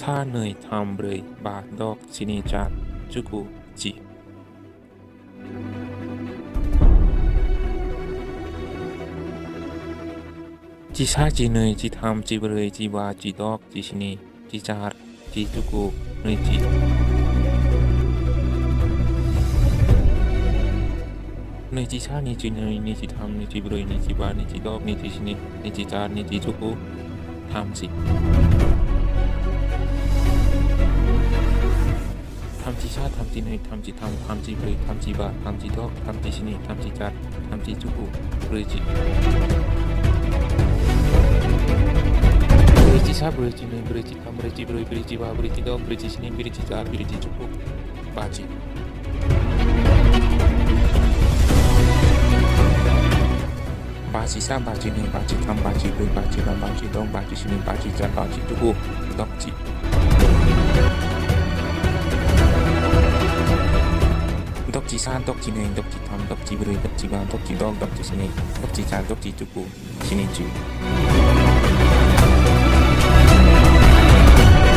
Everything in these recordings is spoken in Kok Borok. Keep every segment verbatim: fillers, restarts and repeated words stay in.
Sa, nwi, tham, brwi, ba, dok, chini, char, chuku, chi. Chisa, chinwi, chitham, chibrwi, chiba, chidok, chisni, chichar, chichuku, nwichi. Nwichisa, nwichinwi, nwchitham, nwchibrwi, nwchiba, nwchidok, nwchisni, nwchichar, nwchichuku, thamchi. Thamchisa, thamchinwi, thamchitham, thamchibrwi, thamchiba, thamchidok, thamchisni, thamchichar, thamchichuku, brwichi. Brwichisa, brwichinwi, brwichitham, brwichibrwi, brwichiba, brwichidok, brwichisni, brwichichar, brwichichuku, bachi. Bachisa, bachinwi, bachitham, bachibrwi, bachiba, bachidok, bachisni, bachichar, bachichuku, dokchi. Dokchisa, dokchinwi, dokchitham, dokchibrwi, dokchiba, dokchidok, dokchisni, dokchichar, dokchichuku, sinichi.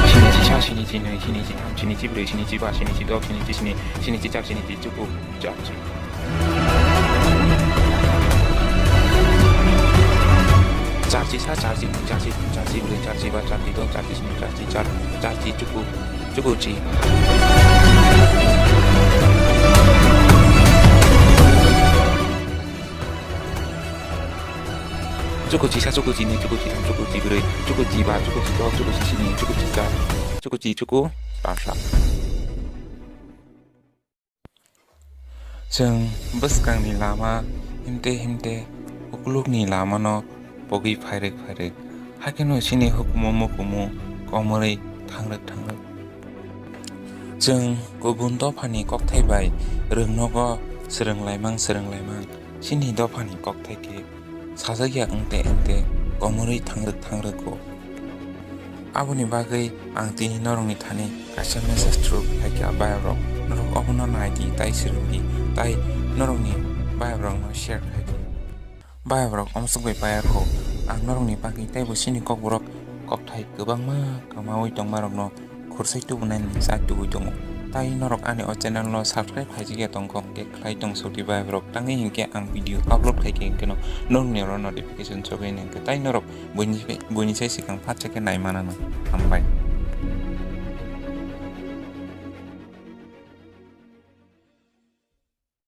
Sinichisa, sinichinwi, sinichitham, sinichibrwi, sinichiba, sinichidok, sinichisni, sinichichar, sinichichuku, jarchi. Jarchisa, jarchinwi, jarchitham, jarchibrwi, jarchiba, jarchidok, jarchisni, jarchichar, jarchichuku, chukuchi. Chukuchisa, chukuchinwi, chukuchitham, chukuchibrwi, chukuchiba, chukuchidok, chukuchisni, chukuchichar, chukuchi, chuku, tarsa. Chwng bwskangni lama himte himte uklukni lamano pogwi phairwk phairwk, hakheno chini hukumu mukumu komorwi thangrwk thangrwk. Chwng kubun dophani kokthai bai rwngnogo swrwnglaimang swrwnglaimang, chini dophani kokthai khe sajak ya wngte wngte komorwi thangrwk thangrwk o. Aboni bagwi ang tini norokni thani kaisa message through khlaikha, bayarok, norok obono naidi tei swrwngdi tei norokni bayakrokno share khlaidi. Bayakrok omsok bai payakho, ang norokni bagwi teibo chini kokborok kokthai kwbangma kwmawi tongmarokno khursai tubunani chai tubui tongo. Tai norok ani o channel no subscribe khaijak ya tongkha hwnkhe khlai tong sodi bai borok, tangwi hinkhe ang video upload khaikhe hinkhe no norokni oro notification chogwi hinkhe tai norok buini, buini sai swkang phatsa khe nai manano. Hambai.